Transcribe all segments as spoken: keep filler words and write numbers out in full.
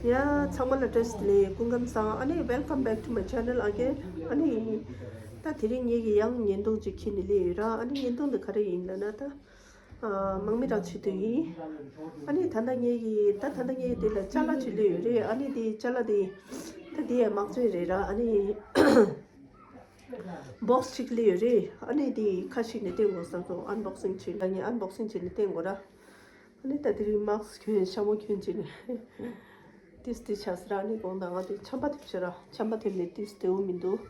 ཡ། ཚང་མ་ལ་བཀྲ་ཤིས་བདེ་ལེགས། སྐུ་ཁམས་བཟང་། ཨ་ནི་welcome back to my channel again. ཨ་ནི་ད་དེ་རིང་ངེད་ཀྱིས་ཡང་བརྙན་ཐུང་ཅིག་ཁྱེར་ནས་སླེབས་ཡོད་ར། ཨ་ནི་བརྙན་ཐུང་འདི་ག་རེ་ཡིན་ལབ་ན། ད་ཨ་དམག་མི་རང་ཆེད་དུ་ཡིན། ཨ་ནི་ད་ལྟ་ངེད་ཀྱིས་ད་ད་ལྟ་ངེད་ཀྱིས་དེ་ལ་ཅ་ལག་ཅིག་སླེབས་ཡོད་རེད། ཨ་ནི་དེ་ཅ་ལག་དེ་ད་དེ་ཡང་དམག་རྫས་རེད་ར། ཨ་ནི་བོག་སི་གཅིག་སླེབས་ཡོད་རེད། ཨ་ནི་དེ་ཁ་ཕྱེ་ནས་སྟོན་དགོས་བསམ་སོང་། ཨན་བོག་སིང་བྱེད། ད་ངས་ཨན་བོག་སིང་བྱས་ནས་སྟོན་དགོས་ར། ཨ་ནི་ད་དེ་རིང་མཱསི་གྱོན། ཤ་མོ་གྱོན་བྱས་ནས་ཏིས་ཏིས་ཆགས་སོང་ར། ཨ་ནི་དགོང་དག་ང་དེ་ཆམ་པ་ཐེབས་བྱས་ར། ཆམ་པ་ཐེབས་ནས་ཏིས་བདེ་པོ་མི་འདུག་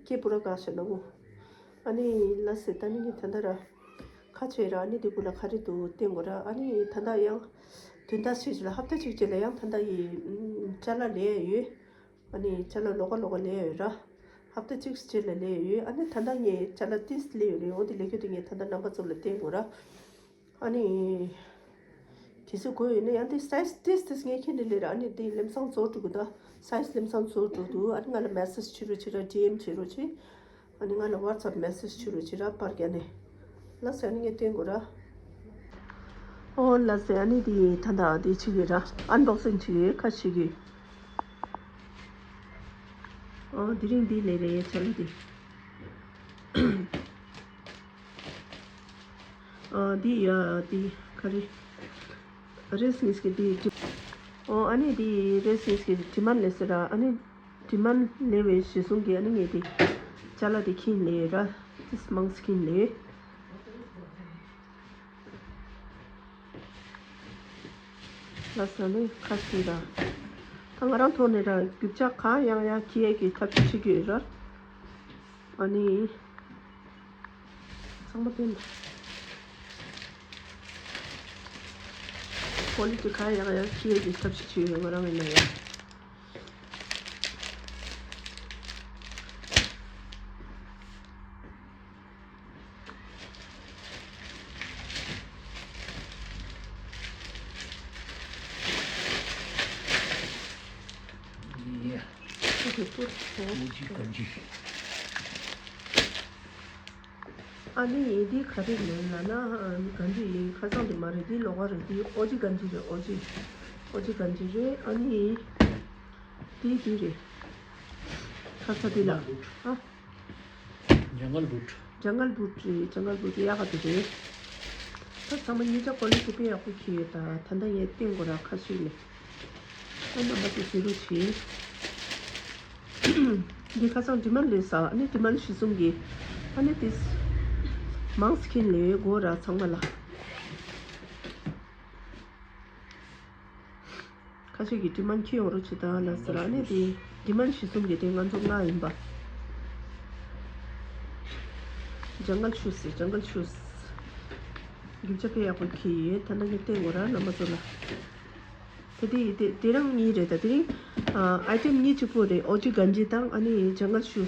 སྐེ་སྤུ་ར་བཀག་བཞག་ན་འོ། ཨ་ནི་ལགས་སེ། ད་ནི་ངས་ད་ལྟ་ར་ཁ་ཕྱེ་ར། ཨ་ནི་དེ་གུ་ལ་ག་རེ་འདུག་སྟོན་དགོས་ར། ཨ་ནི་ད་ལྟ་ཡང་དོན་དག་ཤེས་ལ་ཧབ་ཏ་གཅིག་རྗེས་ལ་ཡང་ད་ལྟ་ཡི་ཨམ་ཅ་ལག་ལེན་ཡོད། ཨ་ནི་ཅ་ལག་ལོགས་ཀ་ལོགས་ཀ་ལེན་ཡོད་ར། ཧབ་ཏ་གཅིག་རྗེས་ལ་ལེན་ཡོད། ཨ་ནི་ད་ལྟ་ངས་ཅ་ལག་ཏིས་ལེན་ཡོད་རེད། འོ་དེ་ལེན་རྒྱུ་དེ་ངས་ད་ལྟ་རྣམ་པ་ཚོ་ལ་སྟོན་དགོས་ར། ཨ་ནི་གལ་སྲིད་དགོས་ཡོད་ན་ཡང་དེ་སའི་ཛི་ཏིས་ཏིས་ངས་ཁྱེར་ནས་སླེབས་ར། ཨ་ནི་དེ་ལམ་སང་རྫོགས་འགྲོ་གི་འདུག་སའི་ཛི་ལམ་སང་རྫོགས་འགྲོ་འདུག་ཨ་ནི་ང་ལ་མེ་སེ་ཇི་བྱེད་རོགས་བྱེད་ར། ཌི་ཨེམ་བྱེད་རོགས་བྱེད། ཨ་ནི་ང་ལ་ཝ་ཊི་སེབ་མེ་སེ་ཇི་བྱེད་རོགས་བྱེད་ར། པར་རྒྱག་ནས། ལགས་སེ། ཨ་ནི་ངས་སྟོན་དགོས་ར། ཨོ་ལགས་སེ། ཨ་ནི་དེ་ད་ལྟ་དེ་བྱེད་ཀྱི་ར། ཨན་བོག་སིང་བྱེད་ཀྱི། ཁ་ཕྱེ་གི། ཨོ་དེ་རིང་འདི་ལས་རེད་ཅ་ལག་དེ། ཨ་འདི་ཡ་འདི་ག་རེ། རེས་གཉིས་ཀྱི་འདི་འགྲིམ། ཨོ་ཨ་ནི་འདི་རེས་གཉིས་ཀྱི་ཌི་མན་ལས་ཟེར་ར། ཨ་ནི་ཌི་མན་ལས་པའི་གཞི་བཟུང་གི་ཨ་ནི་ངས་འདི་ཅ་ལག་འདི་ཁྱེར་ལས་ར། ཏིས་མང་སི་ཁྱེར་ལས། ལགས་སོ། ནི་ཁ་ཤས་ར། ད་ང་རང་ཐོག་ནས་ར་རྒྱུ་ཆ་གང་ཡང་ཡང་ཁྱེར་ཡས་ཀྱི་ཐབས་ཤེས་བྱེད་ཀྱི་ཡོད་ར། ཨ་ནི་ཚང་མ་བསྟན། ཀོ་ལི་ཊི་གང་ཡང་ཡང་ཁྱེར་ཡས་ཀྱི་ཐབས་ཤེས་བྱེད་ཡོད། ང་རང་ཡིན་ན་ཡང་། ཨ་ནི་འདི་ག་རེ་ལེན་ལབ་ན། གན་ཇི་ཡིན། ཁ་སང་དེ་མ་རེད། འདི་ལོགས་ཀ་རེད། འདི་ཨོ་ཇི་གན་ཇི་རེད། ཨོ་ཇི། ཨོ་ཇི་གན་ཇི་རེད། ཨ་ནི་འདི་འདི་རེད། ཁ་ས་འདི་ལ། ཨ། ཇང་གལ་བུཊ། ཇང་གལ་བུཊ་རེད། ཇང་གལ་བུཊ་ཡག་ག་དེ་རེད། ད་ཚང་མ་གཉིས་ཆ་ཀོ་ལི་ཊི་དཔེ་ཡག་པོ་ཁྱེར་ཡོད། ད་ད་ལྟ་ངས་སྟོན་དགོས་ར། ཁ་ཤས་ལས། ཨ་རྣམ་པ་ཚོ་གཟིགས་རོགས་བྱེད། འདི་ཁ་སང་ཌི་མན་ལས་ས། ཨ་ནི་ཌི་མན་གཞི་བཟུང་གི། ཨ་ནི་ཏིས་མང་སི་ཁྱེར་ལས་དགོས་ར་ཚང་མ་ལ། ཁ་ཤས་ཀྱིས་ཌི་མན་ཁྱེར་ཡོང་རོགས་བྱེད་དང་ལབ་ཟེར། ཨ་ནི་དེ་ཌི་མན་གཞི་བཟུང་གི་དེ་ང་ཚོ་ལྔ་ཡིན་པ། ཇང་གལ་ཤུ་ཟེར། ཇང་གལ་ཤུ། རྒྱུ་ཆ་དཔེ་ཡག་པོ་ཁྱེར་ཡོད། ད་ནང་གི་སྟོན་དགོས་ར་རྣམ་པ་ཚོ་ལ། དེ་དེ་དེ་དེ་རང་གཉིས་རེད། ད་དེ་རིང་ཨ་ཨའི་ཊེམ་གཉིས་གཅིག་པོ་རེད། ཨོ་ཇི་གན་ཇི་དང་ཨ་ནི་ཇང་གལ་ཤུ།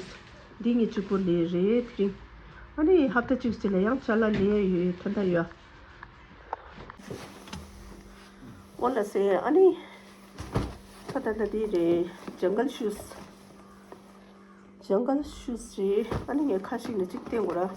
འདི་གཉིས་གཅིག་པོ་ལས་རེད། དེ་རིང་ཨ་ནི་ཧབ་ཏ་གཅིག་ཅིག་ལ་ཡང་ཅ་ལག་ལེན་ཡ་ཡོད། ད་ད་ཡོད། འོ་ལགས་སེ། ཨ་ནི་ད་ད་ད་འདི་རེད། ཇང་གལ་ཤུ། ཇང་གལ་ཤུ་རེད། ཨ་ནི་ངས་ཁ་ཤས་ནས་གཅིག་སྟོན་དགོས་ར།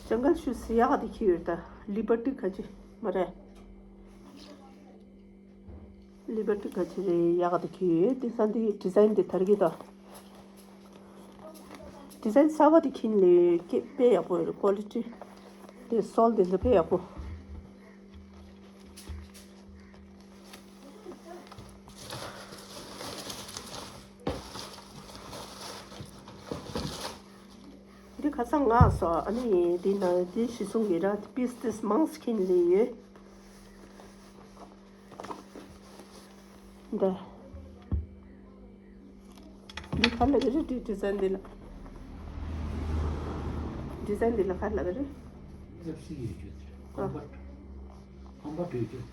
ཇང་གལ་ཤུ་ཟེར་ཡག་ག་དེ་ཁྱེར་ཡོད། ད་ལི་བར་ཊི་ག་ཅི་མ་རེད། ལི་བར་ཊི་ག་ཅི་རེད། ཡག་ག་དེ་ཁྱེར་ཡོད། དེ་ས་འདི་ཌི་ཛའིན་དེ་དར་གི་ད། ཌི་ཛའིན་གསར་པ་དེ་ཁྱེར་ལས་ཀྱི་དཔེ་ཡག་པོ་ཡོད་རེད། ཀོ་ལི་ཊི་དེ་སོལ་དེ་ཚོ་དཔེ་ཡག་པོ། འདི་ཁ་སང་ང་སོ། ཨ་ནི་འདི་ན་འདི་གཞི་བཟུང་གི་ར། ཏིས་ཏིས་མང་སི་ཁྱེར་ལས་ཡོད། འདི། འདི་ག་ལ་གི་རེད། འདི་ཌི་ཛའིན་འདི་ལ། ཌི་ཛའིན་འདི་ལ་ག་ལ་གི་རེད། ཨེཕ་སི་ཡོད་རྒྱུ་དེ་རེད། ཨ། ཀོམ་པཊ། ཀོམ་པཊ་ཡོད་རྒྱུ།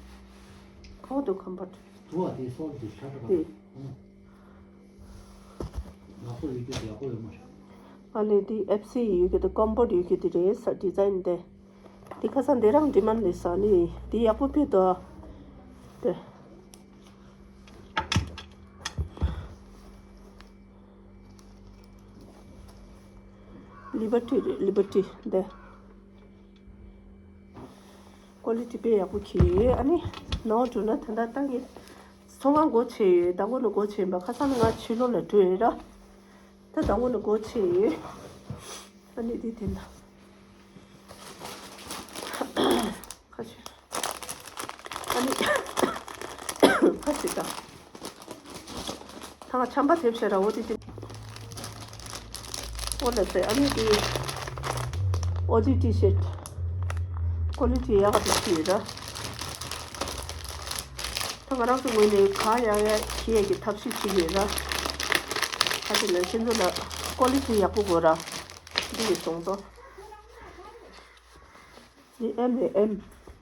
ཁོ་དུ་ཀོམ་པཊ། དུ་བ་དེ་སོལ་དེ་ཤ་ཁྲག་དེ། ཨང་། ཡག་པོ་ཡོད་རྒྱུ་དེ་ཡག་པོ་ཡོད་མ་རེད། ཨ་ལེ། འདི་ཨེཕ་སི་ཡོད་རྒྱུ་དེ་ཀོམ་པཊ་ཡོད་རྒྱུ་དེ་རེད་ས། ཌི་ཛའིན་དེ། འདི་ཁ་སང་འདི་རང་འདི་མ་ལས་ས་ནི་འདི་ཡག་པོ་ཕེ་དོ། དེ། ལི་བར་ཊི་རེད། ལི་བར་ཊི་འདི། ཀོ་ལི་ཊི་དཔེ་ཡག་པོ་གྱིས་ཡོད། ཨ་ནི་ནང་འགྲོ་ན་ད་ལྟ་ཏང་གི་ཚོང་ཁང་སྒོ་ཕྱེ་ཡོད། ཟླ་འགོ་ནས་སྒོ་ཕྱེ་ཡིན་པ། ཁ་སང་ནས་ང་ཕྱི་ལོགས་ལ་འགྲོ་ཡོད་ར། ད་ཟླ་འགོ་ནས་སྒོ་ཕྱེ་ཡོད། ཨ་ནི་དེ་དེ་འདྲ། ཁ་ཤས། ཨ་ནི་ཁ་ཤས་ད། ད་ང་ཆམ་པ་ཐེབས་ཤ་ར་འོ་དེ་དེ། འོ་ལ་ཟེར། ཨ་ནི་དེ་ཨོ་ཇི་ཊི་ཤར་ཊི། ཀོ་ལི་ཊི་ཡག་ག་དེ་ཞིག་ཡོད་ར། ད་ང་རང་ཚོ་ངོས་ནས་གང་ཡག་ཡག་གི་ཡག་གི་ཐབས་ཤེས་བྱེད་ཀྱི་ཡོད་ར། ད་དེ་ལ་ཁྱེད་ཚོ་ལ་ཀོ་ལི་ཊི་ཡག་པོ་དགོས་ར། འདི་ཡི་སོང་ཙང་། འདི་ཨེམ་རེད། ཨེམ།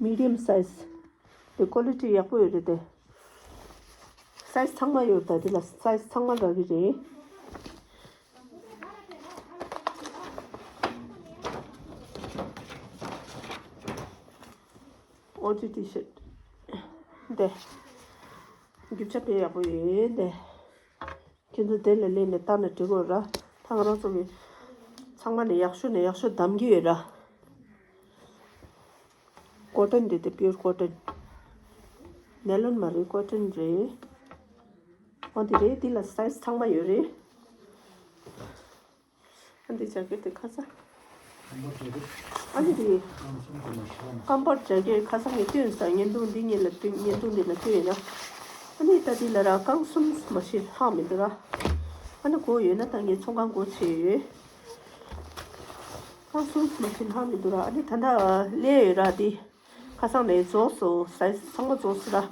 མི་ཌི་ཡམ་སའི་ཛི། དེ་ཀོ་ལི་ཊི་ཡག་པོ་ཡོད་རེད་དེ། སའི་ཛི་ཚང་མ་ཡོད། ད་འདི་ལ་སའི་ཛི་ཚང་མ་རག་གི་རེད། ཨོ་ཇི་ཊི་ཤར་ཊི་འདི། རྒྱུ་ཆ་དཔེ་ཡག་པོ་ཡོད་དེ། ཁྱེད་ཚོ་དེ་ལ་སླེབས་ནས་ལྟ་ན་འགྲིག་གོ་ར། ད་ང་རང་ཚོ་གི་ཚང་མ་ནས་ཡག་ཤོས་ནས་ཡག་ཤོས་བདམས་ཀྱི་ཡོད་ར། ཀོ་ཊོན་དེ་དེ་པིའུར་ཀོ་ཊོན། ནའི་ལོན་མ་རེད། ཀོ་ཊོན་རེད། འོ་དེ་རེད། འདི་ལ་སའི་ཛི་ཚང་མ་ཡོད་རེད། ཨ་འདི་ཇ་ཀེ་ཊི་དེ་ཁ་སང་། ཨ་ནི་དེ་སྐམ་པར་ཇ་ཀེ་ཊི་ཁ་སང་ངས་སྟོན་ས། བརྙན་ཐུང་འདི་གཉིས་ལ་སྟོན། བརྙན་ཐུང་འདི་ལ་སྟོན་ཡིན་ན། ཨ་ནི་ད་འདི་ལ་ར་རྐང་གསུམ་མ་ཤེས་ལྷག་མི་འདུག་ར། ཨ་ནི་སྒོ་ཡོད་ན་ད་ངས་ཚོང་ཁང་སྒོ་ཕྱེ་ཡོད། རྐང་གསུམ་མ་ཤེས་ལྷག་མི་འདུག་ར། ཨ་ནི་ད་ལྟ་སླེབས་ཡོད་ར་འདི། ཁ་སང་ནས་རྫོགས་སོང་། སའི་ཛི་ཚང་མ་རྫོགས་སོང་ར།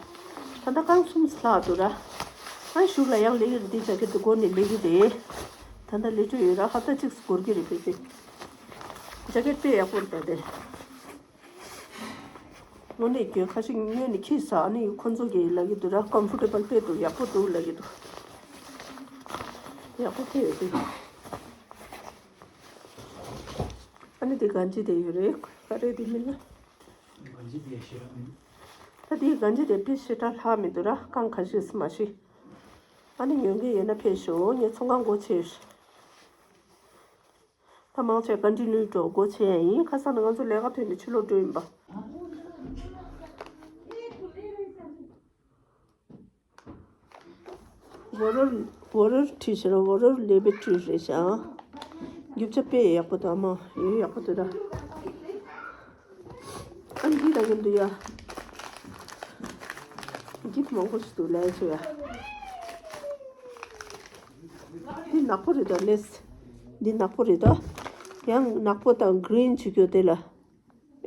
ད་ལྟ་རྐང་གསུམ་ལྷག་འདུག་ར། ཨ་གཞུག་ལ་ཡང་སླེབས་ཀྱི་རེད། འདི་ཇ་ཀེ་ཊི་འདི་སྒོ་ནས་སླེབས་ཀྱི་རེད། ད་ལྟ་སླེབས་འགྲོ་ཡོད་ར། ཧབ་ཏ་གཅིག་འགོར་གྱི་རེད། ཕལ་ཆེར་ཇ་ཀེ་ཊི་དཔེ་ཡག་པོ་རེད་ད་དེ། དངོས་གནས་ཁྱོད་ཁ་ཤས་སྔོན་ནས་ཁྱེར་ས། ཨ་ནི་ཁོ་ཚོ་གིས་ལབ་ཀྱི་འདུག་ར། ཀམ་ཕོར་ཊེ་བལ་དཔེ་འདུག་ཡག་པོ་འདུག་ལབ་ཀྱི་འདུག་ཡག་པོ་དཔེ་ཡོད་དེ། ཨ་ནི་དེ་གན་ཇི་དེ་ཡོད་རེད། ག་རེ་དེ་མིན་ན། ད་དེའི་གན་ཇི་དེ་དཔེ་ཞེ་དྲག་ལྷག་མི་འདུག་ར། རྐང་ཁ་ཤས་སུ་མ་ཤེས། ཨ་ནི་ཉོ་གི་ཡོད་ན་ཕེབས་ཤོག་ངས་ཚོང་ཁང་སྒོ་ཕྱེ། ད་མང་ཆེ་གན་ཇི་ནུས་འགྲོ་སྒོ་ཕྱེ་ཡ་ཡིན། ཁ་སང་ནས་ང་ཚོ་ལས་ཀ་ཐོན་ནས་ཕྱི་ལོགས་འགྲོ་ཡིན་པ། ཝོ་རོར་ཝོ་རོར་ཊི་ཟེར་ར། ཝོ་རོར་ལེ་བི་ཊི་རེད་ཤག་རྒྱུ་ཆ་དཔེ་ཡག་པོ་འདུག་ཨ་མ་ཡོད། ཡག་པོ་འདུག་ར། ཨ་འདི་ལ་གིན་འདུག་ཡ། འགྱིབ་མང་པོ་ཞིག་འདུག་ལས་ཆོ་ཡ། འདི་ནག་པོ་རེད་ད་ལེས། འདི་ནག་པོ་རེད་ད། ཡང་ནག་པོ་དང་གི་རིན་བྱེད་རྒྱུ་དེ་ལ།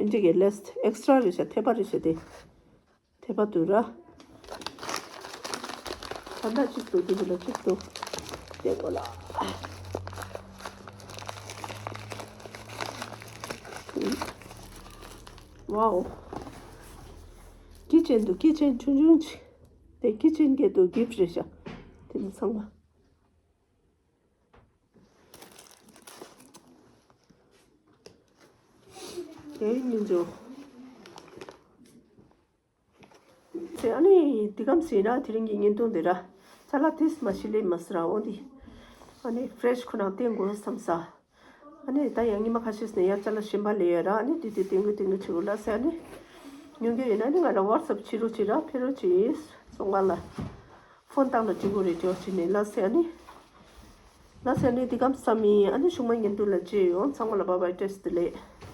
ཨིན་ཏི་གི་ལེས་ཨེག་སི་ཊ་ར་རེད་ཤག་ཐེ་པ་རེད་ཤག་དེ། ཐེ་པ་འདུག་ར། ད་ལྟ་གཅིག་འདུག་འདི་ལ་གཅིག་འདུག་དེ་གོ་ལ། ཝའོ། ཀི་ཅན་འདུག་ཀི་ཅན་ཆུང་ཆུང་ཅིག་དེ་ཀི་ཅན་གྱི་འདུག་འགྱིབ་རེད་ཤག་དེ་ནི་ཚང་མ། དེ་ཡིན་འགྲོ། ཨ་ནི་འདི་གམ་ཟེར་ན་དེ་རིང་གི་བརྙན་ཐུང་འདི་ར། ཅ་ལག་ཏིས་མ་ཤི་ལེ་མ་སི་ར་འོ་འདི། ཨ་ནི་ཕི་རེ་ཤི་ཁོ་རང་བསྟན་དགོས་བསམ་ས། ཨ་ནི་ད་ཡང་ཉི་མ་ཁ་ཤས་ནས་ཡང་ཅ་ལག་གཞན་པ་ལས་ཡོད་ར། ཨ་ནི་དེ་དེ་བསྟན་དགོས་བསྟན་དགོས་བྱེད་དགོས་ལ་ཟེར། ཨ་ནི་ཉོ་རྒྱུ་ཡོད་ན་ཨ་ནི་ང་ལ་ཝ་ཊི་སབ་བྱེད་རོགས་བྱེད་ར། ཕེབས་རོགས་བྱེད། ཚོང་ཁང་ལ་ཕོན་བཏང་ན་འགྲིག་གི་རེད་ཅོ་བྱེད་ནས་ལ་ཟེར། ཨ་ནི་ལ་ཟེར། ཨ་ནི་འདི་གམ་བསམ་ཡིན། ཨ་ནི་གཞུག་མ་བརྙན་ཐུང་ལ་མཇལ་ཡོང་། ཚང་མ་ལ་བྷའི་བྷའི། བཀྲ་ཤིས་བདེ་ལེགས།